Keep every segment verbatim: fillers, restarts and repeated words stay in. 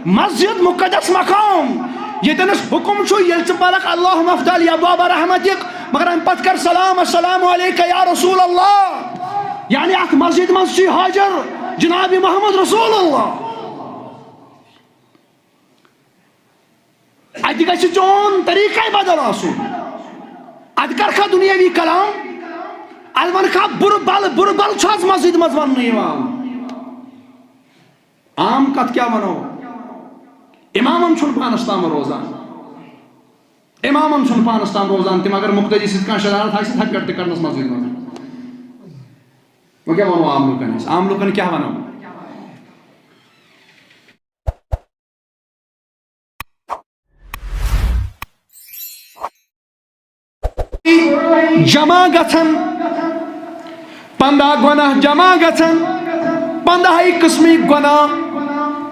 مسجد مقدس مقام، ییٚتٮ۪نس حکم چھُ، ییٚلہِ ژٕ پرکھ اللہم افضل یا باب رحمتک، مگر امہِ پتہٕ کر سلام، السلام علیک یا رسول اللہ، یعنی اتھ مسجد منٛز چھُے حاضر جناب محمد رسول اللہ۔ اتہِ گژھِ چون طریقے بدل آسُن۔ اتہِ کرکھا دنیاوی کلام؟ اتہِ ونکھا بُرٕ بل، بُرٕ بل چھُ از مسجد منٛز وننہٕ یِوان؟ عام کتھ کیٛاہ ونو؟ امامن چھُنہٕ پانس تام روزان، امامن چھُنہٕ پانس تام روزان، تِم اگر مقتدی سۭتۍ کانٛہہ شرارت آسہِ، تھپہِ پٮ۪ٹھ تہِ کرنس مسجد منٛز۔ وۄنۍ کیٛاہ ونو عام لُکن أسۍ؟ عام لُکن کیٛاہ ونو؟ جمع گژھن، پندہ گۄناہ جمع گژھن، پندہے قٕسمٕکۍ گۄناہ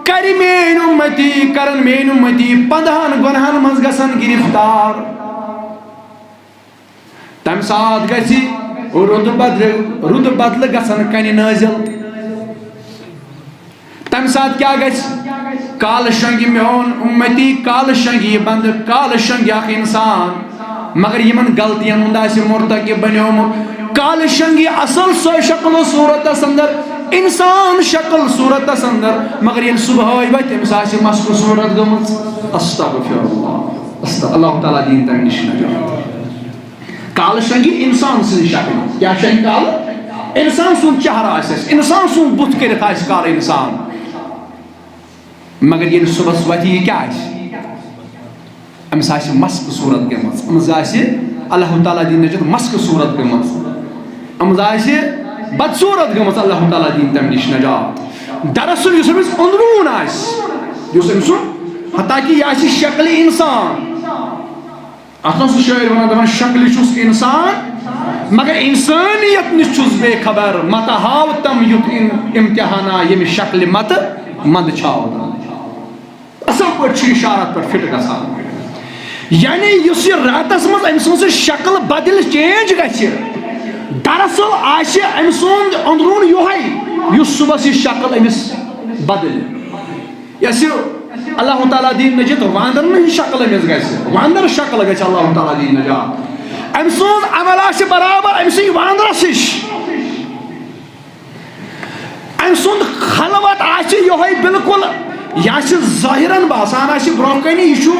کرِ میٲنۍ اُمتی، کرن میٲنۍ اُمتی پندہن گۄناہن منٛز گژھن گرفتار۔ تمہِ ساتہٕ گژھِ رُدٕ بدلہٕ، رُدٕ بدلہٕ گژھن کنہِ نٲزِل۔ تمہِ ساتہٕ کیٛاہ گژھِ؟ کالہٕ شۄنگہِ میون اُمتی، کالہٕ شۄنگہِ یہِ بندٕ، کالہٕ شۄنگہِ اکھ انسان۔ مگر یِمن غلطین ہُنٛد آسہِ مرتکب بنیومُت۔ کالہٕ شۄنگہِ اصل سۄے شکل و صورتس اندر، انسان شکل صورتس اندر، مگر ییٚلہِ صبحٲے وۄتھِ، تٔمِس آسہِ مسخ صورت گٔمٕژ۔ استغفر اللہ، استغفر اللہ، تعالیٰ دِیِن تمہِ نِش نجات۔ کالہٕ شۄنگہِ انسان سٕنٛز شکل۔ کیٛاہ شۄنگہِ کالہٕ؟ انسان سُنٛد چہرٕ آسٮ۪س، انسان سُنٛد بُتھ کٔرِتھ آسہِ کالہٕ انسان۔ مگر ییٚلہِ صُبحس وۄتھِ، یہِ کیٛاہ آسہِ؟ أمِس آسہِ مسخ صورت گٔمٕژ، أمِس آسہِ اللہ تعالیٰ دِیِن نجات مسخ صورت گٔمٕژ، أمِس آسہِ بدصورت گٔمٕژ، اللہ تعالیٰ دِیِن تَمہِ نِش نجات۔ دراصل یُس أمِس أنٛدروٗن آسہِ، یُس أمۍ سُنٛد، حتیٰ کہِ یہِ آسہِ شکلہِ انسان، اتھ اوس شٲعر ونان، دپان، "شکلہِ چھُس انسان، مگر انسانیت نِش چھُس بے خبر۔ متہٕ ہاو تم یُتھ ان-، امتحانا، ییٚمہِ شکلہِ متہٕ منٛدٕ چھاو تم۔" اصل پٲٹھۍ چھُ اشارت پٮ۪ٹھ فٹ گژھان۔ یعنی یُس یہِ راتس منٛز أمۍ سٕنٛز شکل بدل، چینج گژھِ، دراصل آسہِ أمۍ سُنٛد أنٛدروٗن یِہوٚے، یُس صبحس یہِ شکل أمِس بدلہِ۔ یۄس یہِ اللہ تعالیٰ دِیِن نجات، واندرن ہٕنٛز شکل أمِس گژھِ، واندر شکل گژھِ اللہ تعالیٰ دِیِن نجات۔ أمۍ سُنٛد عمل آسہِ برابر أمۍ سٕے واندرس ہِش۔ أمۍ سُنٛد خلوت آسہِ یِہوٚے بالکل، یہِ آسہِ ظٲہرن باسان آسہِ برٛونٛہہ کنہِ یہِ چھُ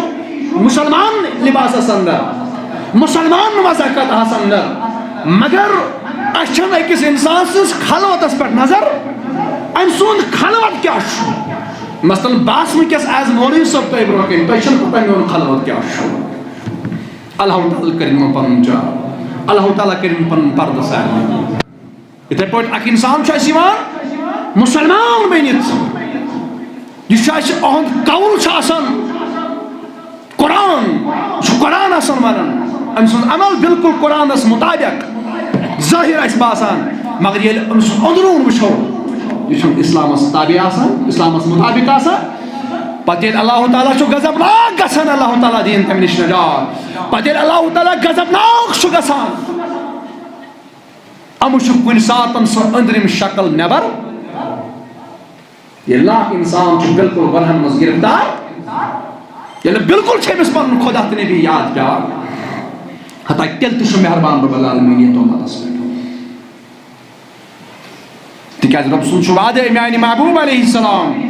مسلمان لباسس اندر، مسلمان مذہبس اندر، مگر أسۍ چھَنہٕ أکِس اِنسان سٕنٛز خلوتس پٮ۪ٹھ نظر، أمۍ سُنٛد خلوت کیٛاہ چھُ؟ مثلاً، بہٕ آسہٕ وٕنکیٚس as مولوی صٲب تۄہہِ برونٛہہ کَنہِ، تۄہہِ چھَنہٕ پَتہ میون خلوت کیٛاہ چھُ۔ اللہ تعالیٰ کٔرِنۍ مےٚ پَنُن جان، اللہ تعالیٰ کٔرِنۍ پَنُن پردٕ سارنٕے۔ یِتھَے پٲٹھۍ اَکھ اِنسان چھُ اَسہِ یِوان مُسلمان بٔنِتھ، یہِ چھُ اَسہِ، اُہُنٛد قول چھُ آسان، قرآن چھُ، قرآن آسان ونان، أمۍ سُنٛد عمل بالکل قرآنس مطابق ظٲہر آسہِ باسان، مگر ییٚلہِ أمۍ سُنٛد أنٛدروٗن وٕچھو، یہِ چھُنہٕ اسلامس تابع آسان، اسلامس مطابق آسان۔ پتہٕ ییٚلہِ اللہ تعالیٰ چھُ غضبناک گژھان، اللہ تعالیٰ دِیِن تَمہِ نِش نجات۔ پتہٕ ییٚلہِ اللہ تعالیٰ غضبناک چھُ گژھان، أمِس چھُ کُنہِ ساتن سُہ أنٛدرِم شکل نٮ۪بر۔ ییٚلہِ نہٕ اکھ اِنسان چھُ بالکل گۄنہن منٛز گرفتار، ییٚلہِ بالکل چھُ أمِس پنُن خۄدا تہٕ نبی یاد پٮ۪وان، حتیٰ تیٚلہِ تہِ چھُ مہربان رب العالمین یتھ اُمتس پٮ۪ٹھ۔ تِکیازِ رب سُنٛد چھُ وعدے، میانہِ محبوب علیہ السلام،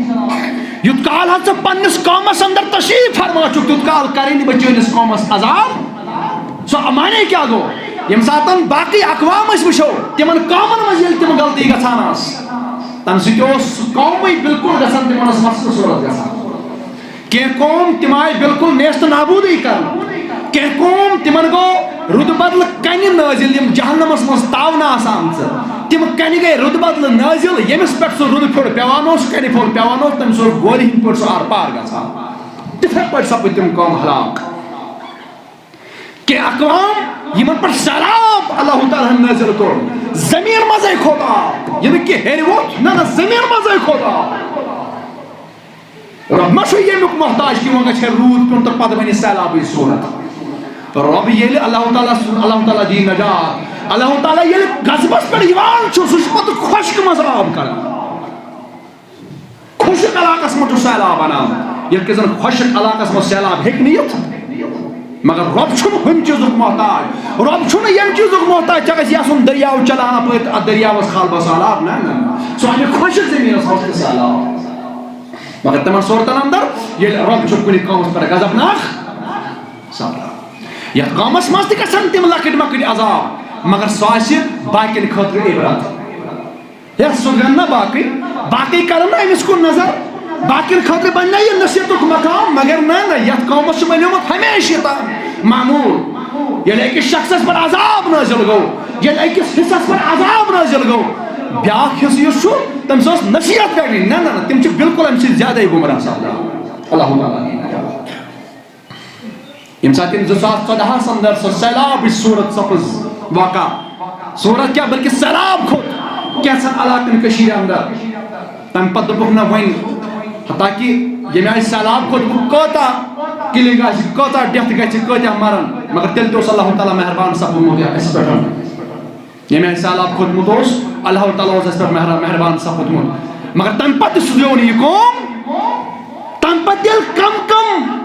یُتھ کال حظ ژٕ پننِس قومس اندر تشریف فرما چھُکھ، تیُتھ کال کرے نہٕ بہٕ چٲنِس قومس عذاب۔ سُہ معنی کیٛاہ گوٚو؟ ییٚمہِ ساتَن باقٕے اقوام أسۍ وٕچھو، تِمَن قومَن منٛز ییٚلہِ تِم غلطی گژھان آسہٕ، تَمہِ سۭتۍ اوس سُہ قومٕے بالکل گژھان، تِمَن ٲس مسخہٕ صوٗرت گژھان۔ کینٛہہ قوم تِم آیہِ بالکل نیست نابوٗدٕے کرنہٕ۔ کینٛہہ قوم تِمَن گوٚو رُدٕ بدلہٕ کَنہِ نٲزِل، یِم جہنمَس منٛز تاونہٕ آسہٕ آمژٕ۔ تِم کَنہِ گٔے رُدٕ بدلہٕ نٲزِل، ییٚمِس پٮ۪ٹھ سُہ رُدٕ پھیوٚر پٮ۪وان اوس، کَنہِ پھوٚر پٮ۪وان اوس، تٔمِس اوس گولہِ ہِنٛدۍ پٲٹھۍ سُہ آر پار گژھان۔ تِتھے پٲٹھۍ سپٕدۍ تِم قوم ہلاک۔ کینٛہہ اقوام یِمن پٮ۪ٹھ سیلاب اللہ تعالیٰ ہن نٲزِل کوٚر، زٔمیٖن منٛزے کھوٚت آب، یہِ نہٕ کہِ ہیٚرِ ووٚتھ، نہ، نہ، زٔمیٖن منٛزے کھوٚت آب۔ رب ما چھُ ییٚمیُک محتاج کہِ وۄنۍ گژھِ ہے روٗد پیوٚن تہٕ پتہٕ بنہِ سیلابٕچ صوٗرت؟ رب ییٚلہِ اللہ تعالیٰ سُنٛد، اللہ تعالیٰ دی نجات، اللہ تعالیٰ ییٚلہِ غضبس پٮ۪ٹھ یِوان چھُ، سُہ چھُ پتہٕ خۄشکہِ منٛز آب کران۔ خۄشک علاقس منٛز چھُ سیلاب انان۔ ییٚلہِ کہِ زن خۄشک علاقس منٛز سیلاب ہیٚکہِ نہٕ یِتھ، مگر رۄب چھُنہٕ ہُمہِ چیٖزُک محتاج۔ رۄب چھُنہٕ ییٚمہِ چیٖزُک محتاج، ژےٚ گژھِ آسُن دٔریاو چلاوان اپٲرۍ تہٕ اتھ دٔریاوس کھال بہٕ سہلاب۔ نہ، نہ، نہ۔ سُہ انہِ خۄشک زٔمیٖنس منٛز تہِ سہلاب۔ مگر تِمن صورتن اندر، ییٚلہِ رۄب چھُ کُنہِ قومس پٮ۪ٹھ غضبناک سپدان، یتھ قومس منٛز تہِ گژھن تِم لۄکٕٹۍ مۄکٕٹۍ عذاب، مگر سُہ آسہِ باقین خٲطرٕ عبرت۔ ہے، سُہ گنٛدِ نہ باقٕے، باقٕے کرن نہٕ أمِس کُن نظر، باقین خٲطرٕ بنہِ نہ یہِ نصیحتُک مقام، مگر نہ، نہ، یتھ قومس چھُ بنیومُت ہمیشہِ یہِ تام معمول۔ ییٚلہِ أکِس شخصس پٮ۪ٹھ عذاب نٲزِل گوٚو، ییٚلہِ أکِس حصس پٮ۪ٹھ عذاب نٲزِل گوٚو، بیٛاکھ حصہٕ یُس چھُ، تٔمِس ٲس نصیحت کرٕنۍ، نہ، نہ، نہ، تِم چھِ بالکل امہِ سۭتۍ زیادَے گمراہ سپدان۔ اللہ تعالیٰ۔ ییٚمہِ ساتہٕ تٔمۍ زٕ ساس ژۄدہَس اندر سۄ سیلابٕچ صورت سپٕز واقع، صورت کیٛاہ، بلکہ سیلاب کھوٚت کینٛژن علاقن کٔشیٖرِ اندر۔ تَمہِ پتہٕ دوٚپُکھ، نہ وۄنۍ، حتیٰ کہ ییٚمہِ آیہِ سیلاب کھوٚت، وۄنۍ کۭژاہ کِلِنگ آسہِ، کۭژاہ ڈیتھ گژھِ، کۭتیاہ مرن، مگر تیٚلہِ تہِ اوس اللہ تعالیٰ مہربان سپُدمُت اَسہِ پٮ۪ٹھ۔ ییٚمہِ آیہِ سیلاب کھوٚتمُت اوس، اللہ تعالیٰ اوس اَسہِ پٮ۪ٹھ مہرا-، مہربان سپُدمُت۔ مگر تَمہِ پتہٕ تہِ سُہ زیوٗن یہِ قوم، تَمہِ پتہٕ ییٚلہِ کم کم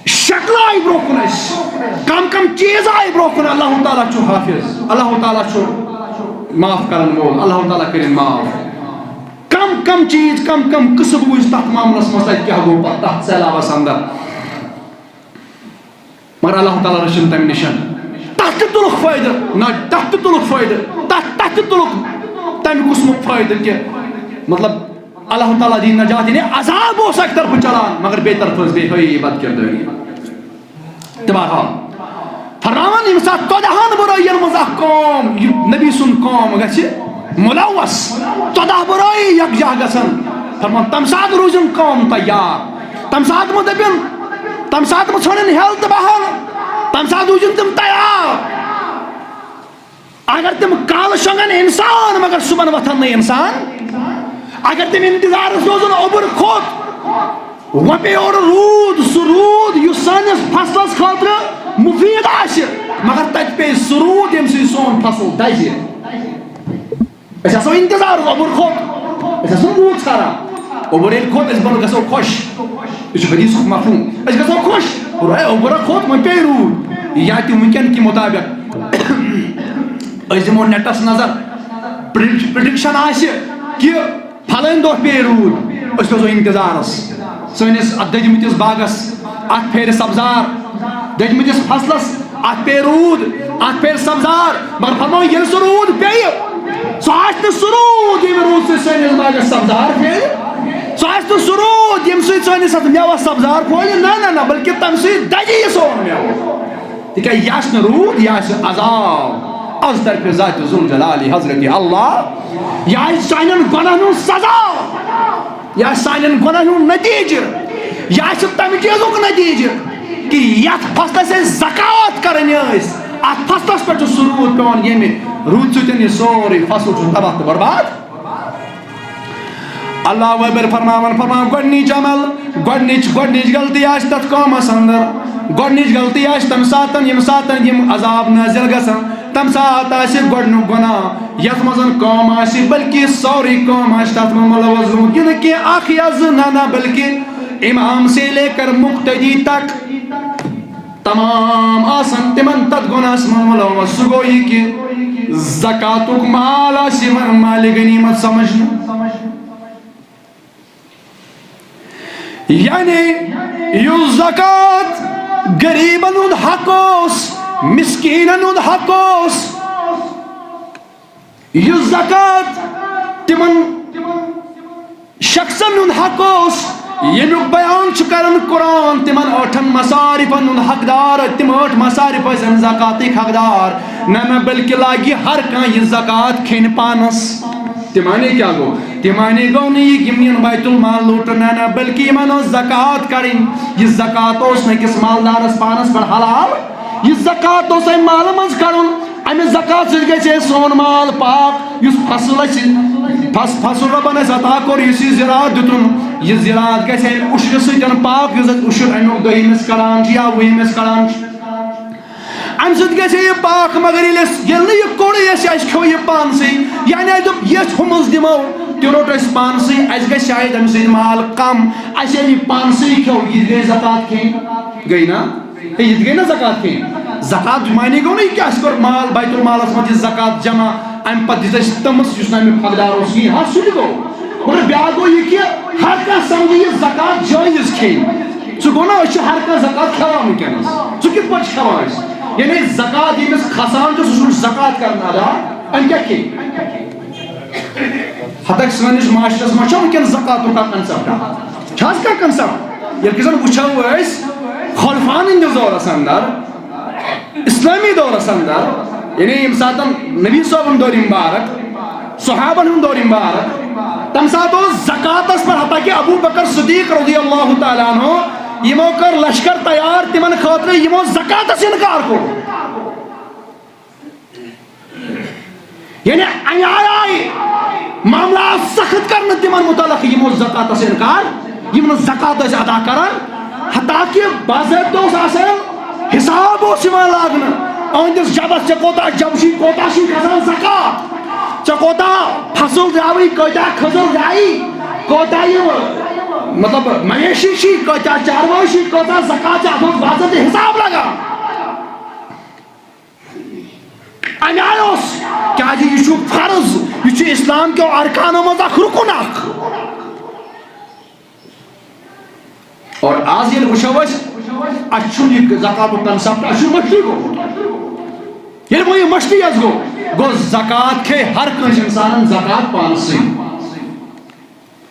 شکلہٕ آیہِ برونٛہہ کُن اَسہِ، کم کم چیٖز آیہِ برونٛہہ کُن، اللہ تعالیٰ چھُ حافظ، اللہ تعالیٰ چھُ معاف کرن وول، اللہ تعالیٰ کٔرِن معاف۔ کم کم چیٖز، کم کم قٕصہٕ بوٗزۍ تَتھ معاملس منٛز، تَتہِ کیٛاہ گوٚو پتہٕ تَتھ سیلابس اندر۔ مگر اللہ تعالیٰ رٔچھِن تَمہِ نِش۔ تَتھ تہِ تُلُکھ فٲیدٕ، نہ، تَتھ تہِ تُلُکھ فٲیدٕ، تَتھ، تَتھ تہِ تُلُکھ تَمہِ قٕسمُک فٲیدٕ کہِ، مطلب، اللہ تعالیٰ دِیہِ نجات، یعنی عذاب اوس اَکہِ طرفہٕ چلان، مگر بیٚیہِ طرفہٕ ٲس بیٚیہِ ہٲیی بدکردٲری۔ تہٕ بہرحال، فرماوان، ییٚمہِ ساتہٕ ژۄدہَن بُرٲیِین منٛز اکھ قوم، یہِ نبی سُنٛد قوم گژھِ مُلوث، ژۄداہ بُرٲیی یکجاہ گژھن، فرمان، تَمہِ ساتہٕ روٗزِن قوم تیار۔ تَمہِ ساتہٕ مہ دٔپِن، تَمہِ ساتہٕ مہ ژھٲنِن ہٮ۪ل تہٕ بہل، تَمہِ ساتہٕ روٗزِن تِم تیار۔ اگر تِم کالہٕ شۄنٛگن اِنسان، مگر صُبحن وۄتھن نہٕ اِنسان۔ اگر تِم اِنتظارس روزن اوٚبُر کھوٚت، وۄنۍ پیٚیہِ اورٕ روٗد، سُہ روٗد یُس سٲنِس فصلس خٲطرٕ مُفیٖد آسہِ، مگر تَتہِ پیٚیہِ سُہ روٗد ییٚمہِ سۭتۍ سون فصل دَزِ۔ أسۍ آسو اِنتظار، اوٚبُر کھوٚت، أسۍ آسو روٗد ژھاران۔ اوٚبُر ییٚلہِ کھوٚت، أسۍ بَنو، گژھو خۄش۔ یہِ چھُ حدیثُک مفہوم۔ أسۍ گژھو خۄش، ہے، اوٚبُر ہا کھوٚت، وۄنۍ پیٚیہِ روٗد۔ یا تہِ وٕنکیٚن کہِ مُطابق، أسۍ دِمو نیٹَس نظر، پرڈک-، پرڈکشن آسہِ کہِ فلٲنۍ دۄہ پیٚیہِ روٗد، أسۍ روزو اِنتظارس۔ سٲنِس اتھ دٔدمٕتِس باغس، اتھ پھیرِ سبزار، دٔدمٕتِس فصلس، اتھ پیٚیہِ روٗد، اتھ پھیرِ سبزار۔ مگر فرماو، ییٚلہِ سُہ روٗد پیٚیہِ، سُہ آسہِ نہٕ سُہ روٗد، ییٚمہِ روٗد سۭتۍ سٲنِس باغس سبزار پھیرِ۔ سُہ آسہِ نہٕ سُہ روٗد، ییٚمہِ سۭتۍ سٲنِس اتھ مٮ۪وس سبزار پھولہِ۔ نہ، نہ، نہ، بلکہِ تَمہِ سۭتۍ دَزِ یہِ سون مٮ۪وٕ۔ تِکیٛازِ یہِ آسہِ نہٕ روٗد، یہِ آسہِ عذاب از طرفِ ذاتِ ذوالجلالِ حضرت اللہ۔ یہِ آسہِ سانٮ۪ن گۄناہن ہُنٛد سزا، یہِ آسہِ سانٮ۪ن گۄناہن ہُنٛد نتیٖجہٕ، یہِ آسہِ تَمہِ چیٖزُک نتیٖجہٕ کہِ یَتھ فصلس اَسہِ زکوٰۃ کرٕنۍ ٲسۍ، اَتھ فصلس پٮ۪ٹھ چھُ سُہ روٗد پٮ۪وان، ییٚمہِ روٗدٕ سۭتۍ یہِ سورُے فصل چھُ تباہ تہٕ برباد۔ اللہ اکبر فرماوان، فرماوان، گۄڈٕنِچ عمل، گۄڈٕنِچ، گۄڈٕنِچ غلطی آسہِ تَتھ قومَس اندر، گۄڈٕنِچ غلطی آسہِ تَمہِ ساتَن، ییٚمہِ ساتَن یِم عذاب نٲزِل گژھن، تَمہِ ساتہٕ آسہِ گۄڈٕنیُک گۄناہ، یَتھ منٛز قوم آسہِ، بلکہِ سورُے قوم آسہِ تَتھ منٛز مُلوث گوٚمُت، یہِ نہٕ کینٛہہ اَکھ یا زٕ، نہ، نہ، بلکہِ امام سے لے کر مقتدی تک۔ تمام آسن تِمن تتھ گۄناہس منٛز مُلوث۔ سُہ گوٚو یہِ کہِ زکاتُک مال آسہِ یِوان مالِ غنیمت سمجھنہٕ۔ یعنی یُس زکات غریبن ہُنٛد حق اوس، مسکیٖنن ہُنٛد حق اوس، یُس زکات تِمن شخصن ہُنٛد حق اوس، ییٚمیُک بیان چھُ کران قرآن، تِمن ٲٹھن مصارفن ہُنٛد حقدار، تِم ٲٹھ مصارف ٲسۍ اَمہِ زکاتٕکۍ حقدار۔ نہ، نہ، بلکہِ لاگہِ ہر کانٛہہ یہِ زکات کھیٚنۍ پانس۔ تِمانے کیٛاہ گوٚو؟ تِمانے گوٚو نہٕ یہِ یِم یِن بیت المال لوٗٹن، نہ، نہ، بلکہِ یِمن ٲس زکات کڑٕنۍ۔ یہِ زکات اوس نہٕ أکِس مالدارس پانس پٮ۪ٹھ حلال، یہِ زکات اوس اَمہِ مالہٕ منٛز کڑُن۔ اَمہِ زکات سۭتۍ گژھِ ہے سون مال پاک، یُس فصل اَسہِ، فص-، فصل رۄبن اَسہِ عطا کوٚر، یُس یہِ زِراعت دیُتُن، یہِ زِراعت گژھِ اَمہِ عُشرٕ سۭتۍ پاک، یُس اَسہِ عُشُر اَمیُک دٔہمِس کڑان چھِ یا وُہمِس کڑان چھِ۔ اَمہِ سۭتۍ گژھِ ہے یہِ پاک، مگر ییٚلہِ اَسہِ، ییٚلہِ نہٕ یہِ کوٚڑُے اَسہِ، اَسہِ کھیوٚو یہِ پانسٕے، یعنی اَسہِ دوٚپ، یہِ أسۍ ہُمِس دِمو، تہِ روٚٹ اَسہِ پانسٕے، اَسہِ گژھِ شاید اَمہِ سۭتۍ مال کم، اَسہِ ییٚلہِ یہِ پانسٕے کھیوٚو، یہِ تہِ گٔے زکوٰۃ کھیٚنۍ، گٔے نا؟ ہے، یہِ تہِ گٔے نا زکوٰۃ کھیٚنۍ؟ زکوٰۃ معنی گوٚو نا یہِ کہِ اَسہِ کوٚر مال بیت المالس منٛز یہِ زکوٰۃ جمع، اَمہِ پتہٕ دِژ اَسہِ تٔمِس یُس نہٕ اَمیُک حقدار اوس کِہیٖنۍ، ہا سُہ تہِ گوٚو۔ مگر بیٛاکھ گوٚو یہِ کہِ ہر کانٛہہ سمجھِ یہِ زکوٰۃ جٲیز کھیٚنۍ، سُہ گوٚو نا أسۍ چھِ ہر کانٛہہ زکوٰۃ کھٮ۪وان وٕنکیٚنس، سُہ کِتھ پٲٹھۍ چھِ کھٮ۪وان أسۍ؟ یعنی زکوٰۃ ییٚمِس کھسان چھُ سُہ چھُنہٕ زکوٰۃ کران ادا، أمۍ کیٛاہ کھیٚیہِ؟ ہتک سٲنِس معاشرس منٛز چھا وٕنکیٚن زکاتُک کانٛہہ concept؟ چھا حظ کانٛہہ concept؟ ییٚلہِ کہِ زن وٕچھو أسۍ خلفان ہٕنٛدِس دورس اندر، اسلامی دورس اندر، یعنی ییٚمہِ ساتن نبی صٲبُن دورِ مبارک، صحابن ہُنٛد دورِ مبارک، تمہِ ساتہٕ اوس زکاتس پٮ۪ٹھ، حتیٰ کہِ ابو بکر صدیق رضی اللہ تعالیٰ عنہ، یِمو کٔر لشکر تیار تِمن خٲطرٕ، یِمو زکاتس انکار کوٚر۔ یعنی اَمہِ آیہِ آیہِ معاملہ سخت کرنہٕ تِمن متعلق، یِمو زکاتس انکار، یِم نہٕ زکات ٲسۍ ادا کران، حتیٰ کہِ باضٲبطہٕ اوس آسان، حساب اوس یِوان لاگنہٕ، أہنٛدِس جبس ژےٚ کوتاہ جبہٕ چھُے، کوتاہ چھُے کھسان زکات، ژےٚ کوتاہ فصل درٛاوٕے، کۭتیاہ کھٔزٕر درٛایی، کۭتیاہ یِم مطلب مویشی چھِ، کۭتیاہ چاروٲے چھِ، کۭژاہ زکات چھِ، اتھ اوس باضٲبطہٕ حساب لگان۔ اَمہِ آیہِ اوس، کیٛازِ یہِ چھُ فرض، یہِ چھُ اسلام کیو ارکانو منٛز اکھ رُکُن اکھ۔ اور آز ییٚلہِ وٕچھو أسۍ، اَسہِ چھُنہٕ یہِ زکاتُک concept، اَسہِ چھُ مٔشتٕے گوٚمُت۔ ییٚلہِ وۄنۍ یہِ مٔشتٕے یَس گوٚو، گوٚو زکات کھے ہر کٲنٛسہِ اِنسانن زکات پانسٕے۔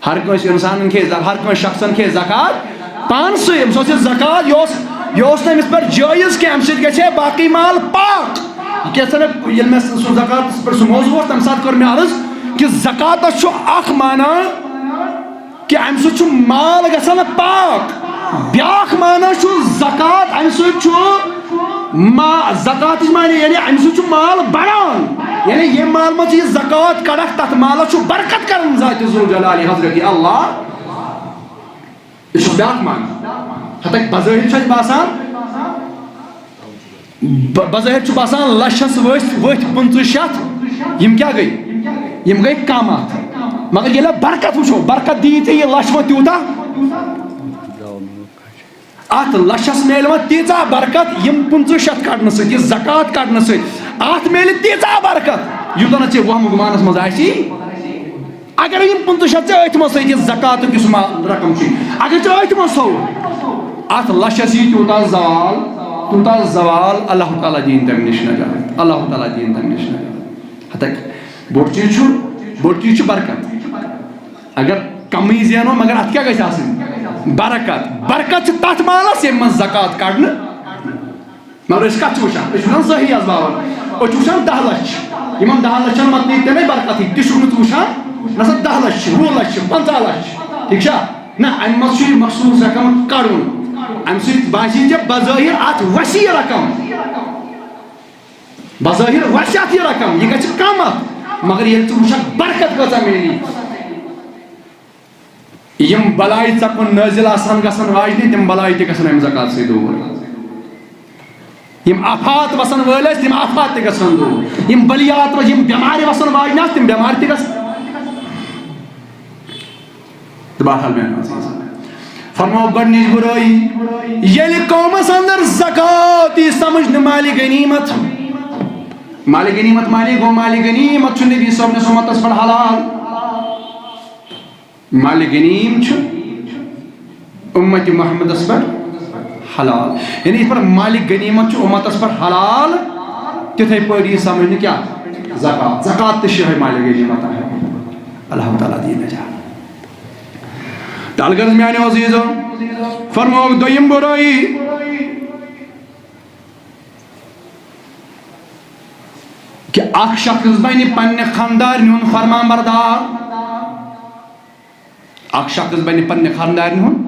ہر کٲنٛسہِ اِنسانن کھے ز-، ہر کٲنٛسہِ شخصن کھے زکات پانسٕے۔ أمِس اوس یہِ زکات، یہِ اوس، یہِ اوس نہٕ أمِس پٮ۪ٹھ جٲیز کینٛہہ، اَمہِ سۭتۍ گژھِ ہے باقٕے مال پاک۔ یہِ کیٛاہ سا مےٚ، ییٚلہِ مےٚ سُہ زکاتس پٮ۪ٹھ سُہ موضوع اوس، تَمہِ ساتہٕ کٔر مےٚ عرض کہِ زکاتس چھُ اکھ معنی کہِ اَمہِ سۭتۍ چھُ مال گژھان پاک، بیٛاکھ معنی چھُ زکات، اَمہِ سۭتۍ چھُ ما-، زکاتٕچ معنی یعنی اَمہِ سۭتۍ چھُ مال بڑان، یعنی ییٚمہِ مال منٛز ژٕ یہِ زکات کڑکھ، تَتھ مالس چھُ برکت کران ذاتِ ذوالجلالِ حضرت اللہ۔ یہِ چھُ بیٛاکھ معنی۔ ہتکھ بظٲہِر چھُ اَسہِ باسان، ب-، بظٲہِر چھُ باسان لَچھَس ؤتھۍ، ؤتھۍ پٕنٛژٕہ شَتھ، یِم کیٛاہ گٔے؟ یِم گٔے کَم اَتھ۔ مگر ییٚلہِ برکت وٕچھو، برکت دِیہِ ژےٚ یہِ لَچھ وۄنۍ تیوٗتاہ؟ اَتھ لَچھَس میلہِ وۄنۍ تیٖژاہ برکت، یِم پٕنٛژٕہ شَتھ کَڑنہٕ سۭتۍ، یہِ زکات کَڑنہٕ سۭتۍ، اَتھ میلہِ تیٖژاہ برکت، یوٗتاہ نہٕ ژےٚ وَہمہٕ گُمانَس منٛز آسی۔ اگر یِم پٕنٛژٕہ شَتھ ژےٚ أتھۍ منٛز تھٲیِتھ، یہِ زکاتُک یُس ما-، رقم چھُ، اگر ژےٚ أتھۍ منٛز تھوٚو، اَتھ لَچھَس یی تیوٗتاہ زوال، تیوٗتاہ زوال، اللہ تعالیٰ دِیِن تَمہِ نِش نجات، اللہ تعالیٰ دِیِن تَمہِ نِش نجات۔ ہتکھ بوٚڑ چیٖز چھُ، بوٚڑ چیٖز چھُ برکت۔ اگر کمٕے زینو، مگر اَتھ کیٛاہ گژھِ آسٕنۍ؟ برکت۔ برکت چھِ تَتھ مالَس، ییٚمہِ منٛز زکات کَڑنہٕ۔ مگر أسۍ کَتھ چھِ وٕچھان؟ أسۍ چھِ وٕچھان ظٲہری اسبابن۔ أسۍ چھِ وٕچھان دَہ لَچھ۔ یِمَن دَہَن لَچھَن مَتہٕ نیی تیٚلے برکتٕے۔ تہِ چھُکھ نہٕ ژٕ وٕچھان، نہ سا دَہ لَچھ چھِ، وُہ لَچھ چھِ، پنٛژاہ لَچھ چھِ۔ ٹھیٖک چھا؟ نہ، اَمہِ منٛز چھُ یہِ مخصوٗص رقم کَڑُن۔ اَمہِ سۭتۍ باسی ژےٚ بظٲہِر اَتھ وسیع رقم۔ بظٲہِر وسہِ اَتھ یہِ رقم، یہِ گژھِ کم اَتھ۔ مگر ییٚلہِ ژٕ وٕچھکھ برکت کۭژاہ میلی۔ یِم بلایہِ ژےٚ کُن نٲزِل آسان گژھن واجنہِ، تِم بلایہِ تہِ گژھن اَمہِ زکات سۭتۍ دوٗر۔ یِم آفات وسن وٲلۍ ٲسۍ، تِم آفات تہِ گژھن دوٗر۔ یِم بلیات وس-، یِم بٮ۪مارِ وسن واجنہِ آسہٕ، تِم بٮ۪مارِ تہِ گژھن۔ تہٕ بہرحال میٛانہِ عزیٖز، فرماو گۄڈٕنِچ بُرٲیی، ییٚلہِ قومس اندر زکات یی سمجھ نہٕ مالِ غنیمت، مالِ غنیمت معنی گوٚو مالِ غنیمت چھُ نبی صٲبنِس اُمتس پٮ۪ٹھ حلال۔ مالِ غنیٖم چھُ اُمتِ محمدس پٮ۪ٹھ حلال۔ یعنی یِتھ پٲٹھۍ مالِ غنیٖمت چھُ اُمتس پٮ۪ٹھ حلال، تِتھے پٲٹھۍ یہِ سمجھنہٕ کیٛاہ؟ زکات۔ زکات تہِ چھِ یِہوٚے مالِ غنیٖمت۔ اللہ تعالیٰ دِیِن نجات۔ تہٕ الغرض میٛانیو عزیٖزو، فرمووُکھ دوٚیِم بُرٲیی کہِ اکھ شخص بنہِ پننہِ خاندارنہِ ہُنٛد فرمان بردار۔ اکھ شخص بنہِ پننہِ خاندارنہِ ہُنٛد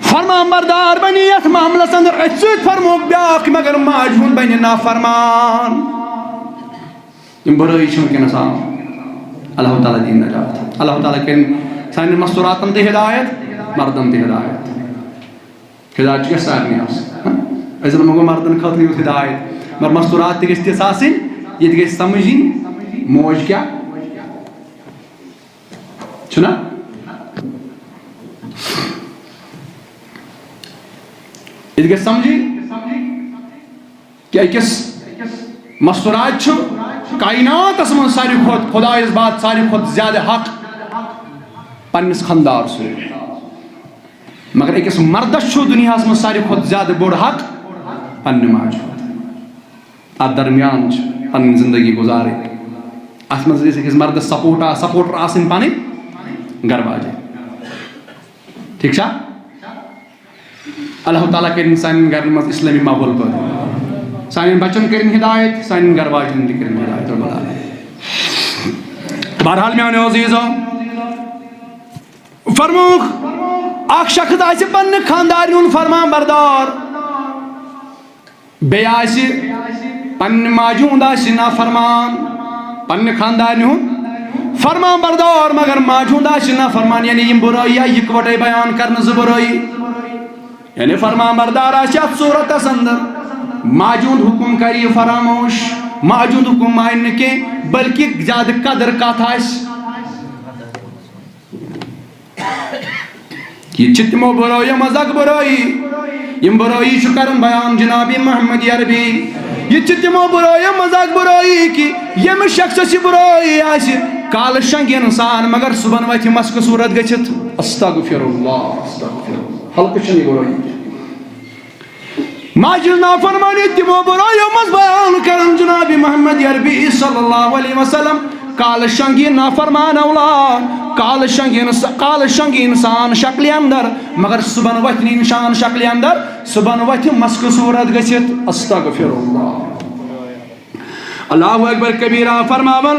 فرمان بردار، بنہِ یتھ معاملس اندر أتھۍ سۭتۍ فرمووُکھ بیٛاکھ، مگر ماجہِ ہُنٛد بنہِ نافرمان۔ یِم بُرٲیی چھِ وٕنکیٚنس عام۔ اللہ تعالیٰ دِیِن نجات۔ اللہ تعالیٰ کٔرِن سانٮ۪ن مستوٗراتن تہِ ہدایت، مردن تہِ ہدایت۔ ہدایت چھِ گژھِ سارنٕے آسٕنۍ۔ ہاں؟ أسۍ زن منٛگو مردن خٲطرٕ یوت ہدایت، مگر مستوٗرات تہِ گژھِ تِژھ آسٕنۍ، یہِ تہِ گژھِ سمجھِنۍ موج کیٛاہ چھُنا؟ ییٚتہِ گژھِ سمجھٕنۍ کہِ أکِس مستوراژِ چھُ کائناتس منٛز ساروی کھۄتہٕ، خدایس بعد ساروی کھۄتہٕ زیادٕ حق پننِس خانٛدار سُنٛد۔ مگر أکِس مردس چھُ دُنیاہس منٛز ساروی کھۄتہٕ زیادٕ بوٚڑ حق پننہِ ماجہِ ہُنٛد۔ اتھ درمیان چھِ پنٕنۍ زندگی گُزارٕنۍ۔ اتھ منٛز گژھِ أکِس مردس سپورٹ آ-، سپورٹر آسٕنۍ پنٕنۍ گرٕ واجیٚنۍ۔ ٹھیک چھا؟ اللہ تعالیٰ کٔرِنۍ سانٮ۪ن گرن منٛز اسلٲمی ماحول پٲدٕ، سانٮ۪ن بچن کٔرِنۍ ہدایت، سانٮ۪ن گرٕ واجٮ۪ن تہِ کٔرِنۍ ہدایت رب العالمین۔ بہرحال میانیو عزیزو، فرمووُکھ، اکھ شخص آسہِ پننہِ خاندارِ ہُنٛد فرمان بردار، بیٚیہِ آسہِ پننہِ ماجہِ ہُنٛد آسہِ نافرمان، پننہِ خاندارِ ہُنٛد فرمان بردار، مگر ماجہِ ہُنٛد آسہِ نافرمان، یعنی یِم بُرٲیی آیہِ یِکوَٹَے بیان کرنہٕ، زٕ بُرٲیی۔ یعنی فرمان بردار آسہِ اَتھ صوٗرتَس اندر، ماجہِ ہُنٛد حُکُم کرِ یہِ فراموش، ماجہِ ہُنٛد حُکُم مانہِ نہٕ کینٛہہ، بلکہِ زیادٕ قدر کتھ آسہِ۔ یہِ چھِ تِمو بُرٲیو منٛز اکھ بُرٲیی، یِم بُرٲیی چھُ کران بیان جناب محمد عربی۔ یہِ چھِ تِمو بُرٲیو منٛز اکھ بُرٲیی کہِ ییٚمہِ شخصس یہِ بُرٲیی آسہِ، کالہٕ شۄنٛگہِ انسان مگر صُبحن وۄتھِ مسکہٕ صوٗرت گٔژھِتھ۔ استغفر اللہ، استغفر اللہ۔ ہلکہٕ چھَنہٕ یہِ بُرٲیی کینٛہہ۔ ماجہِ ہٕنٛز نافرمٲنی تِمو بُرٲیو منٛز بیان کران جناب محمد عربی صلی اللہ علیہ وسلم۔ کالہٕ شۄنٛگہِ نافرمان اولاد، کالہٕ شۄنٛگہِ انس-، کالہٕ شۄنٛگہِ انسان شکلہِ اندر، مگر صُبحن وۄتھِ نہٕ انسان شکلہِ اندر، صُبحن وۄتھِ مسکہٕ صوٗرت گٔژھِتھ۔ استغفر اللہ۔ اللہ اکبر کبیرہ فرماوان،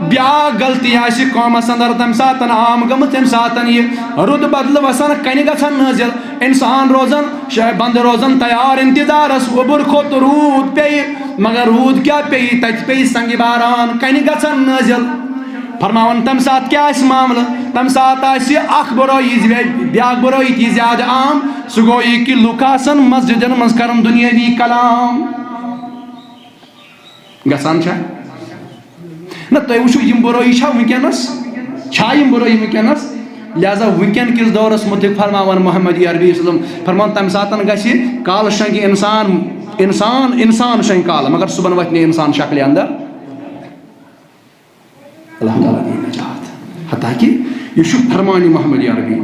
بیاکھ غلطی آسہِ قومس اندر تمہِ ساتن عام گٔمٕژ، تمہِ ساتن یہِ رُت بدلہٕ وسان، کنہِ گژھان نٲزِل، انسان روزان، شاید بندٕ روزان تیار انتظارس، اوٚبُر کھوٚت، روٗد پیٚیہِ، مگر روٗد کیٛاہ پیٚیہِ؟ تتہِ پیٚیہِ سنگہِ باران، کنہِ گژھان نٲزِل۔ فرماوان تمہِ ساتہٕ کیٛاہ آسہِ معاملہٕ؟ تمہِ ساتہٕ آسہِ اکھ بُرٲیی زِ-، بیاکھ بُرٲیی تہِ زیادٕ عام، سُہ گوٚو یہِ کہِ لُکھ آسن مسجدن منٛز کران دُنیٲوی کلام۔ گژھان چھا؟ نہ، تُہۍ وٕچھِو، یِم بُرٲیی چھا وٕنکیٚنَس؟ چھا یِم بُرٲیی وٕنکیٚنَس؟ لہذا وٕنکیٚن کِس دورَس مُتعلِق فرماوان محمد عربی صلی اللہ علیہ وسلم، فرمان، تَمہِ ساتَن گژھِ کالہٕ شۄنٛگہِ اِنسان، اِنسان، اِنسان شۄنٛگہِ کالہٕ، مگر صُبحن وۄتھِ نہٕ اِنسان شکلہِ اندر۔ اللہ تعالیٰ دِیہِ نجات۔ حتیٰ کہ یہِ چھُ فرمانِ محمد عربی۔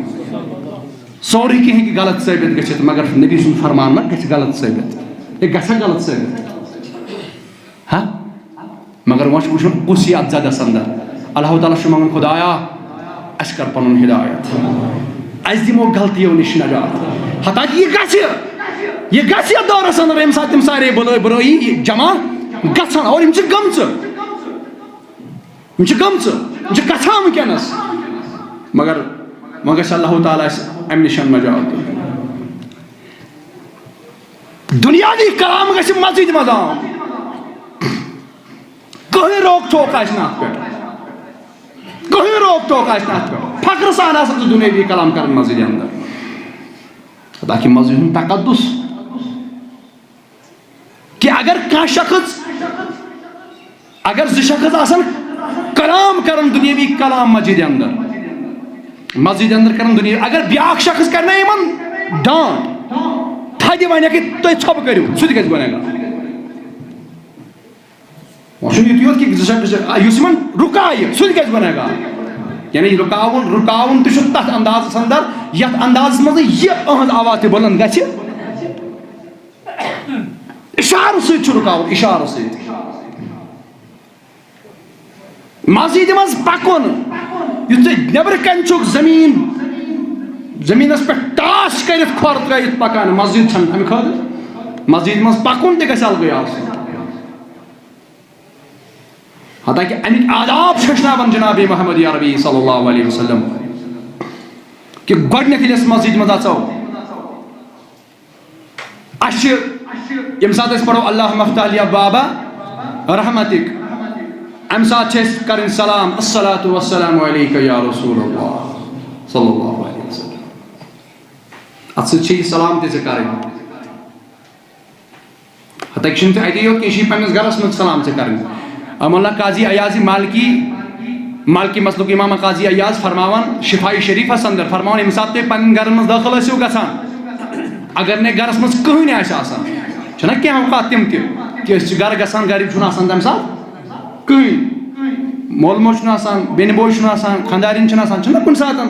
سورُے کینٛہہ ہیٚکہِ غلط ثٲبِت گٔژھِتھ، مگر نبی سُنٛد فرمان ما گژھِ غلط ثٲبِت؟ یہِ گژھِ غلط ثٲبِت؟ ہا؟ مگر وۄنۍ چھُ وٕچھُن کُس یہِ اَتھ زدَس اندر۔ اللہ تعالیٰ چھُ منٛگُن، خدایا، اَسہِ کر پنُن ہدایت۔ اَسہِ دِمو غلطیو نِش نجات۔ حتیٰ کہ یہِ گژھِ، یہِ گژھِ یَتھ دورَس اندر، ییٚمہِ ساتہٕ تِم سارے بُلٲے بُرٲیی جمع گژھن، اور یِم چھِ گٔمژٕ۔ یِم چھِ گٔمژٕ، یِم چھِ گژھان وٕنکیٚنَس۔ مگر وۄنۍ گژھِ اللہ تعالیٰ اَسہِ اَمہِ نِش نجات دیُن۔ دُنیاوی کلام گژھِ مسجدِ منٛز عام۔ کٕہٕنۍ روک ٹھوک آسہِ نہٕ اَتھ پٮ۪ٹھ۔ کٕہٕنۍ روک ٹھوک آسہِ نہٕ اَتھ پٮ۪ٹھ۔ فخرٕ سان آسان ژٕ دُنیٲوی کلام کران مسجدِ اندر۔ تاکہِ مسجد ہُنٛد تقدس۔ کہ اگر کانٛہہ شخص، اگر زٕ شخص آسن کلام کران، دُنیٲوی کلام مسجدِ اندر، مسجدِ اندر کران دُنیا، اگر بیاکھ شخص کرِ نہ یِمن ڈانٹ، تھدِ ونہِ کہ تُہۍ ژھۄپہٕ کٔرِو، سُہ تہِ گژھِ گۄنہگار۔ وۄنۍ چھُنہٕ یُتُے یوت کہ زٕ شخص، آ، یُس یِمن رُکایہِ، سُہ تہِ گژھِ گۄنہگار۔ یعنی رُکاوُن، رُکاوُن تہِ چھُ تتھ اندازس اندر، یتھ اندازس منٛز یہِ أہنٛز آواز تہِ بُلند گژھِ۔ اشارٕ سۭتۍ چھُ رُکاوُن، اشارٕ سۭتۍ۔ مسجدِ منٛز پکُن، یُتھ ژٕ نٮ۪برٕ کنہِ چھُکھ زٔمیٖن، زٔمیٖنس پٮ۪ٹھ ٹاس کٔرِتھ کھۄر ترٲیِتھ پکان، مسجد چھنہٕ امہِ خٲطرٕ۔ مسجدِ منٛز پکُن تہِ گژھِ الگٕے آسُن۔ حتیٰ کہ امیِکۍ آداب چھٔچھناوان جناب محمد عربی صلی اللہ علیہ وسلم کہ گۄڈٕنیتھ ییٚلہِ أسۍ مسجدِ منٛز اژو، اَسہِ چھِ، ییٚمہِ ساتہٕ أسۍ پَرو اللہم افتح لی ابواب رحمتک، اَمہِ ساتہٕ چھِ أسۍ کَرٕنۍ سلام، الصلاۃ والسلام علیک یا رسول اللہ صلی اللہ علیہ وسلم۔ اَتھ سۭتۍ چھِ یہِ سلام تہِ ژےٚ کَرٕنۍ۔ حتیٰ کہِ چھِنہٕ ژےٚ اَتے یوت کینٛہہ، یہِ چھِ پنٛنِس گَرَس منٛز سلام ژےٚ کَرٕنۍ۔ اَمہِ اللہ قاضی عیاضی مالکی مالکی مسلک امام قاضی عیاض فرماوان شفاء شریفس اندر، فرماوان، ییٚمہِ ساتہٕ تُہۍ پننٮ۪ن گرن منٛز دٲخل ٲسِو گژھان، اگر نے گرس منٛز کٕہٕنۍ آسہِ آسان، چھُنہ کینٛہہ اوقات تِم تہِ، کہِ أسۍ چھِ گرٕ گژھان، گرِ چھُنہٕ آسان تمہِ ساتہٕ کٕہٕنۍ، مول موج چھُنہٕ آسان، بیٚنہِ بوے چھُنہٕ آسان، خانٛدارِنۍ چھِنہٕ آسان، چھُنہ کُنہِ ساتہٕ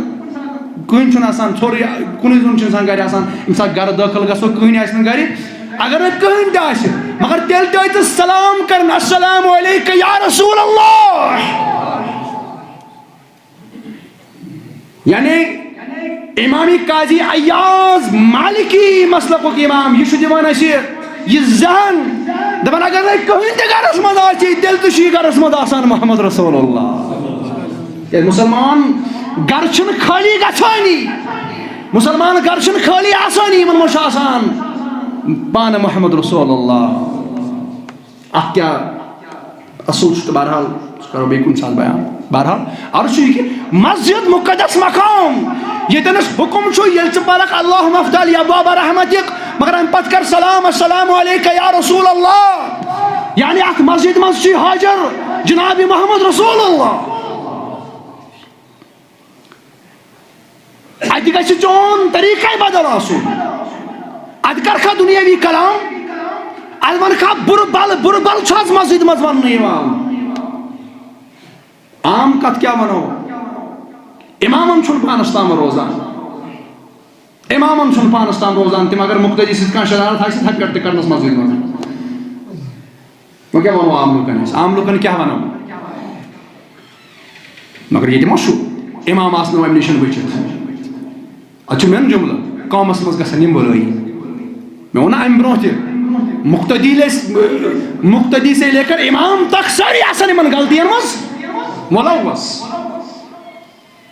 کٕہٕنۍ چھُنہٕ آسان، ژھوٚرُے، کُنُے زوٚن چھُ انسان گرِ آسان، ییٚمہِ ساتہٕ گرٕ دٲخل گژھو، کٕہٕنۍ آسہِ نہٕ گرِ، اگر نہٕ کٕہٕنۍ تہِ آسہِ، مگر تیٚلہِ تہِ أژِس سلام کرن، السلام علیک یا رسول اللہ۔ یعنی امام قاضی عیاض مالکی مسلکُک امام، یہِ چھُ دِوان اَسہِ یہِ زہن، دَپان، اگر نہٕ کٕہٕنۍ تہِ گرس منٛز آسہِ، تیٚلہِ تہِ چھُ یہِ گرس منٛز آسان محمد رسول اللہ۔ کیٛازِ مُسلمان گرٕ چھُنہٕ خٲلی گژھٲنی، مُسلمان گرٕ چھُنہٕ خٲلی آسٲنی، یِمن منٛز چھُ آسان پانہٕ محمد رسول اللہ۔ اتھ کیٛاہ اصوٗل چھُ؟ تہٕ بہرحال، سُہ کرو بیٚیہِ کُنہِ ساتہٕ بیان۔ بہرحال، عرض چھُ یہِ کہِ مسجد مقدس مقام، ییٚتٮ۪ن اَسہِ حُکم چھُ، ییٚلہِ ژٕ پرکھ اللہم افضل یا باب رحمتک، مگر اَمہِ پتہٕ کر سلام، السلام علیک یا رسول اللہ۔ یعنی اتھ مسجد منٛز چھُ حاضر جناب محمد رسول اللہ۔ اتہِ گژھِ چون طریقے بدل آسُن۔ اتہِ کرکھا دُنیٲوی کلام، اتہِ ونکھا بُرٕ بل، بُرٕ بل چھُ از مسجد منٛز وننہٕ یِوان۔ عام کتھ کیٛاہ ونو؟ امامن چھُنہٕ پانس تام روزان، امامن چھُنہٕ پانس تام روزان، تِم اگر مقتدی سۭتۍ کانٛہہ شرارت آسہِ، تھپہِ پٮ۪ٹھ تہِ کرنس مسجد منٛز۔ وۄنۍ کیٛاہ ونو عام لُکن أسۍ؟ عام لُکن کیٛاہ ونو؟ مگر ییٚتہِ ما چھُ امام آسنو امہِ نِش بٔچِتھ؟ اتھ چھُ مین جملہٕ، قومس منٛز گژھن یِم بُلٲیِن۔ مےٚ ووٚن نہ امہِ برونٛہہ تہِ، مقتدی لے، مقتدی سے لے کر امام تک سٲری آسن یِمن غلطین منٛز ملوث۔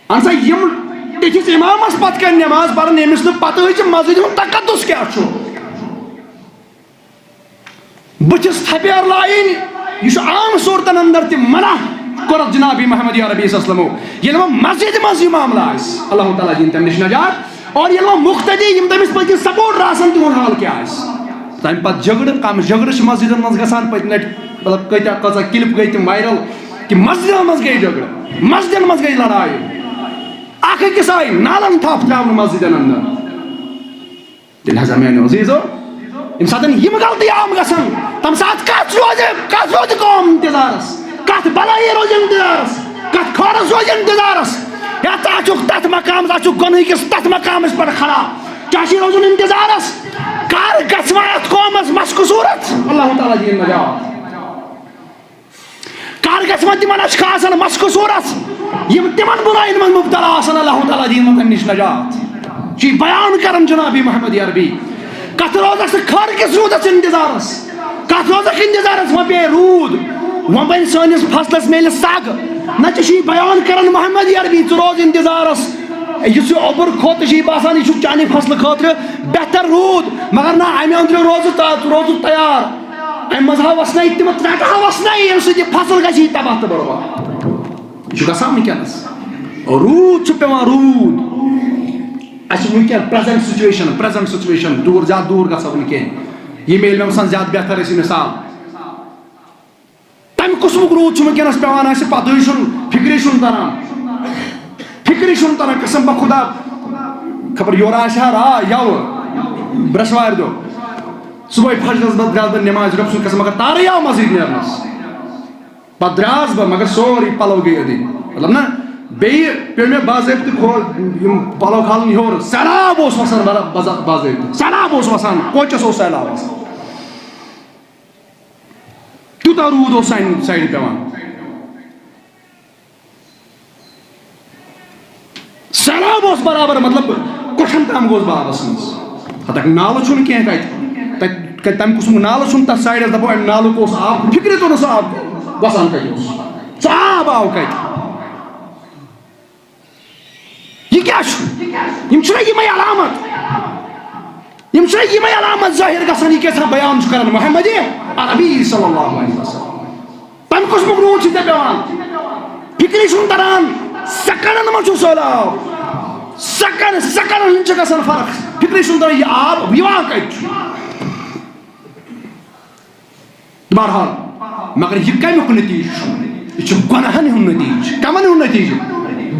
اہن سا، یِم تِتھِس امامس پتہٕ کنہِ نماز پرن، ییٚمِس نہٕ پتہٕے چھِ مسجدِ ہُنٛد تقدس کیٛاہ چھُ۔ بٕتھِس تھپیر لایِنۍ، یہِ چھُ عام صوٗرتن اندر تہِ منع کوٚرُکھ جناب محمد عربی صلی اللہ علیہ وسلمو۔ ییٚلہِ وۄنۍ مسجدِ منٛز یہِ معاملہٕ آسہِ، اللہ تعالیٰ دِیِن تَمہِ نِش نجات۔ اور ییٚلہِ وۄنۍ مقتدی، یِم تٔمِس پٔتۍ کِنۍ سپورٹر آسن، تِہُنٛد حال کیٛاہ آسہِ؟ تَمہِ پتہٕ جھگڑٕ، کم جھگڑٕ چھِ مسجدن منٛز گژھان۔ پٔتۍ لٹہِ، مطلب، کۭتیاہ، کۭژاہ کلپ گٔے تِم وائرل کہِ مسجدن منٛز گٔے جھگڑٕ، مسجدن منٛز گٔے لڑایہِ، اکھ أکِس آیہِ نالن تھپھ تراونہٕ مسجدن اندر۔ تیٚلہِ ہسا میانیو عزیزو، ییٚمہِ ساتہٕ یِم غلطی عام گژھن، تَمہِ ساتہٕ کَتھ روزِ، کَتھ روزِ قوم اِنتظارَس؟ کَتھ بَلٲیی روزِ اِنتظارَس؟ کَتھ خٲرَس روزِ اِنتظارَس؟ یا ژٕ آسُکھ تَتھ مقامَس، آسُکھ گۄنہٕکِس تَتھ مقامَس پٮ۪ٹھ کھڑا، کیٛاہ چھِ روزُن اِنتظارَس؟ کَر گژھِ وۄنۍ اَتھ قومَس مَس قصوٗرَتھ؟ اللہ تعالیٰ دِیِن نجات۔ کر گژھِ وۄنۍ تِمن اشخاصن مس قصوٗرس، یِم تِمن بُرایَن منٛز مُبتلا آسن، اللہ تعالیٰ دِیِن وۄنۍ تَمہِ نِش نجات۔ چھُ یہِ بیان کران جناب محمد عربی۔ کتھ روزس تہٕ خٲر کِس روٗدس اِنتظارس، کتھ روزکھ اِنتظارس، وۄنۍ پیٚیہِ روٗد، وۄنۍ بنہِ سٲنِس فصلس میلہِ سگ۔ نہ، ژےٚ چھُ یہِ بیان کران محمد عربی، ژٕ روز اِنتظارس۔ یُس یہِ اوٚبُر کھوٚت چھُ یہِ باسان، یہِ چھُ چانہِ فصلہٕ خٲطرٕ بہتر روٗد، مگر نہ، امہِ أنٛدرٕ روزُکھ تا-، روزُکھ تیار۔ امہِ منٛز ہا وسنایہِ تِم ترٛٹہٕ ہا وسنایہِ، ییٚمہِ سۭتۍ یہِ فصل گژھِ یی تباہ تہٕ برباد۔ یہِ چھُ گژھان وٕنکیٚنس۔ روٗد چھُ پٮ۪وان، روٗد۔ اَسہِ چھِ وٕنکیٚن present situation، present situation، دوٗر، زیادٕ دوٗر گژھو نہٕ کینٛہہ۔ یہِ میلہِ مےٚ باسان زیادٕ بہتر اَسہِ مثال۔ تَمہِ قٕسمُک روٗد چھُ وٕنکیٚنس پٮ۪وان اَسہِ، پَتہٕ چھُنہٕ فِکرِ چھُنہٕ تران۔ فِکرِ چھُنہٕ تران، قسم بہ خدا، خبر یورٕ آسہِ ہا را-، یَوٕ برٛٮ۪سوارِ دۄہ۔ صُبحٲے فجرس منٛز درٛاس بہٕ نٮ۪مازِ رۄب سُنٛد قسم، مگر تارٕے آو مسجد نیرنس۔ پتہٕ درٛاس بہٕ، مگر سورُے پلو گٔے أدٕنۍ۔ مطلب نہ، بیٚیہِ پیوٚو مےٚ باضٲبطہٕ کھو-، یِم پلو کھالٕنۍ ہیوٚر۔ سیلاب اوس وسان بڑا-، بزا-، باضٲبطہٕ۔ سیلاب اوس وسان، کوچس اوس سیلاب وسان۔ تیوٗتاہ روٗد اوس سانہِ سایڈٕ پٮ۪وان۔ سیلاب اوس برابر، مطلب، کۄٹھٮ۪ن تام گوس بہٕ آبس منٛز۔ ہتکھ نالہٕ چھُنہٕ کینٛہہ تتہِ۔ تتہِ، تتہِ تمہِ قٕسمُک نالہٕ چھُنہٕ تتھ سایڈس، دپو امہِ نالُک اوس آب، فکرِ توٚر نہٕ سُہ آب وسان کتہِ اوس۔ سُہ آب آو کتہِ؟ یہِ کیٛاہ چھُ؟ یِم چھِنہ یِمے علامت؟ یِم چھِنہ یِمے علامت ظٲہِر گژھان، یہِ کیٛاہ سا بیان چھُ کران محمد عربی صلی اللہ علیہ وسلم؟ تَمہِ قٕسمُک روٗد چھُ ژےٚ پٮ۪وان، فِکرِ چھُنہٕ تران، سیکنڈن منٛز چھُ سہلاب، سیکنڈ، سیکنڈن ہُنٛد چھِ گژھان فرق، فِکرِ چھُنہٕ تران یہِ آب یِوان کتہِ چھُ۔ بہرحال، مگر یہِ کمیُک نتیجہٕ چھُ؟ یہِ چھُ گۄناہن ہُنٛد نتیٖجہٕ۔ کمن ہُنٛد نتیٖجہٕ؟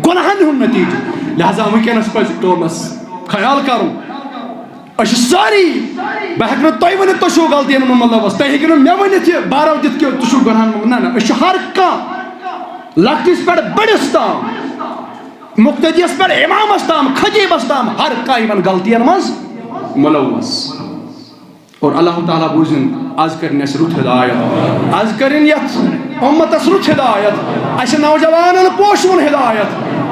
گۄناہن ہُنٛد نتیٖجہٕ۔ لہذا وٕنکیٚنس پزِ قومس خیال کرُن۔ أسۍ چھِ سٲری، بہٕ ہٮ۪کہٕ نہٕ تۄہہِ ؤنِتھ تُہۍ چھِو غلطین منٛز ملوث، تُہۍ ہیٚکِو نہٕ مےٚ ؤنِتھ یہِ بارو دِتھ کہِ تُہۍ چھِو گۄناہن منٛز۔ نہ، نہ، أسۍ چھِ ہر کانٛہہ، لۄکٹِس پٮ۪ٹھ بٔڑِس تام، مقتدیَس پٮ۪ٹھ اِمامَس تام، خطیٖبَس تام، ہر کانٛہہ یِمَن غلطیَن منٛز مُلوث۔ اور اللہ تعالیٰ بوٗزِن، آز کٔرِن اَسہِ رُت ہدایت، آز کٔرِن یَتھ اُمَتَس رُت ہدایت، اَسہِ نوجوانَن پوشوُن ہدایت،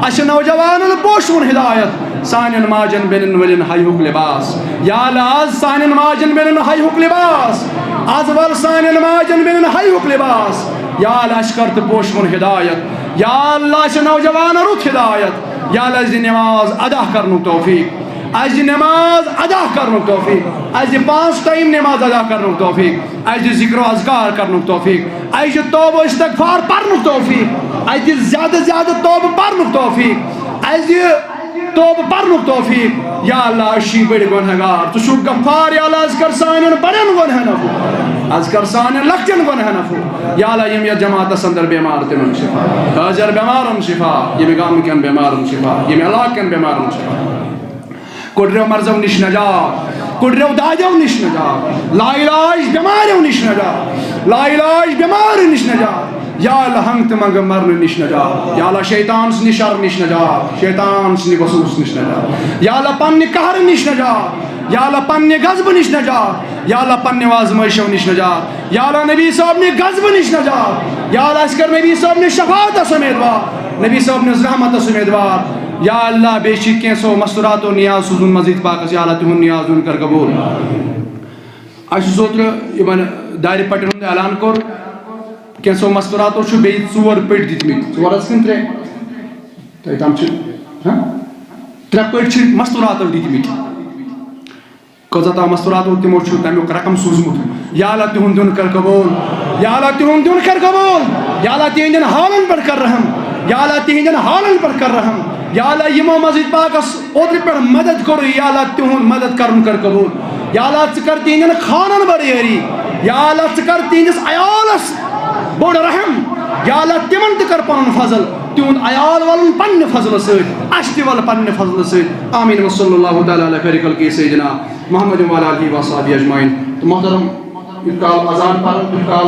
اَسہِ نوجوانَن پوشوُن ہدایت، سانٮ۪ن ماجَن بیٚنٮ۪ن ؤلِن حیاہُک لباس۔ یا اللہ، آز سانٮ۪ن ماجَن بیٚنٮ۪ن حیاہُک لباس، آز وَل سانٮ۪ن ماجَن بیٚنٮ۪ن حیاہُک لباس۔ یا اللہ، اَسہِ کر تہٕ پوشوُن ہدایت۔ یا اللہ، اَسہِ نوجوانَن رُت ہدایت۔ یا اللہ، اَسہِ دِ نماز ادا کرنُک توفیق، اَسہِ دِ نماز ادا کرنُک توفیق، اَسہِ دِ پانٛژھ ٹائم نماز ادا کرنُک توفیق، اَسہِ دِ ذکر و اذکار کرنُک توفیق، اَسہِ دِ توبہ و استغفار پرنُک توفیق، اَسہِ دِ زیادٕ زیادٕ توبہ پرنُک توفیق، اَسہِ دِ توبہ پرنُک توفیق۔ یا اللہ، أسۍ چھِ بٔڑۍ گۄنہگار، ژٕ چھُکھ غفار۔ یا اللہ، از کر سانٮ۪ن بڑٮ۪ن گۄنہن عفو، از کر سانٮ۪ن لۄکٹٮ۪ن گۄنہن عفو۔ یا اللہ، یِم یتھ جماعتس اندر بیمار، تِمن شفا، حٲضر بیمارن شفا، ییٚمہِ گامہٕ کٮ۪ن بیمارن شفا، ییٚمہِ علاقہٕ کٮ۪ن بیمارن شفا۔ کُڑریو مرضو نِش نجات، کُڑریو دادیو نِش نجات، لاعلاج بیماریو نِش نجات، لاعلاج بیماریو نِش نجات۔ یا اللہ، ہنگ تہٕ منگہٕ مرنہٕ نِش نجات۔ یا اللہ، شیطان سٕنٛدِ شر نِش نجات، شیطان سٕنٛدِ وسوس نِش نجات۔ یا اللہ، پننہِ قہرٕ نِش نجات۔ یا اللہ، پننہِ غضبہٕ نِش نجات۔ یا اللہ، پننہِ آزمٲیشو نِش نجات۔ یا اللہ، نبی صٲب نہِ غضبہٕ نِش نجات۔ یا اللہ، اَسہِ کر نبی صٲب نہِ شفاعتس امیدوار، نبی صٲب نِس رحمتس امیدوار۔ یا اللہ، بیٚیہِ چھِ کینٛژھو مستوراتو نیاز سوٗزمُت مسجد پاکس، یا اللہ، تِہُنٛد نیاز دیُن کر قبول۔ اَسہِ اوس اوترٕ یِمن دارِ پٹٮ۪ن ہُنٛد اعلان کوٚر، کینٛژھو مستوراتو چھُ بیٚیہِ ژور پٔٹۍ دِتمٕتۍ، ژور حظ کِنہٕ ترٛےٚ؟ تۄہہِ تام چھِ، ہاں؟ ترٛےٚ پٔٹۍ چھِ مستوراتو دِتمٕتۍ۔ کۭژاہ تام مستوراتو تِمو چھُ تَمیُک رقم سوٗزمُت۔ یا اللہ، تِہُنٛد دیُن کر قبول۔ یا اللہ، تِہُنٛد دیُن کر قبول۔ یا اللہ، تِہنٛدٮ۪ن حالن پٮ۪ٹھ کر رحم۔ یا اللہ، تِہنٛدٮ۪ن حالن پٮ۪ٹھ کر رحم۔ یا اللہ، یِمو مسجد پاکس اوترٕ پٮ۪ٹھ مدد کوٚر، یا اللہ، تِہُنٛد مدد کرُن کر قبول۔ یا اللہ، ژٕ کر تِہنٛدٮ۪ن خانن بڑیٲری۔ یا اللہ، ژٕ کر تِہنٛدِس عیالس بوٚڑ رحم۔ یا اللہ، تِمن تہِ کر پنُن فضل، تِہُنٛد عیال ولُن پننہِ فضلہٕ سۭتۍ، اسہِ تہِ ول پننہِ فضلہٕ سۭتۍ۔ آمین۔ وصلی اللہ تعالیٰ علی خیر خلقہ سیدنا محمد وعلی آلہ وصحبہ اجمعین۔ تہٕ محترم، یوٗت کال اذان پرن، تیوٗت کال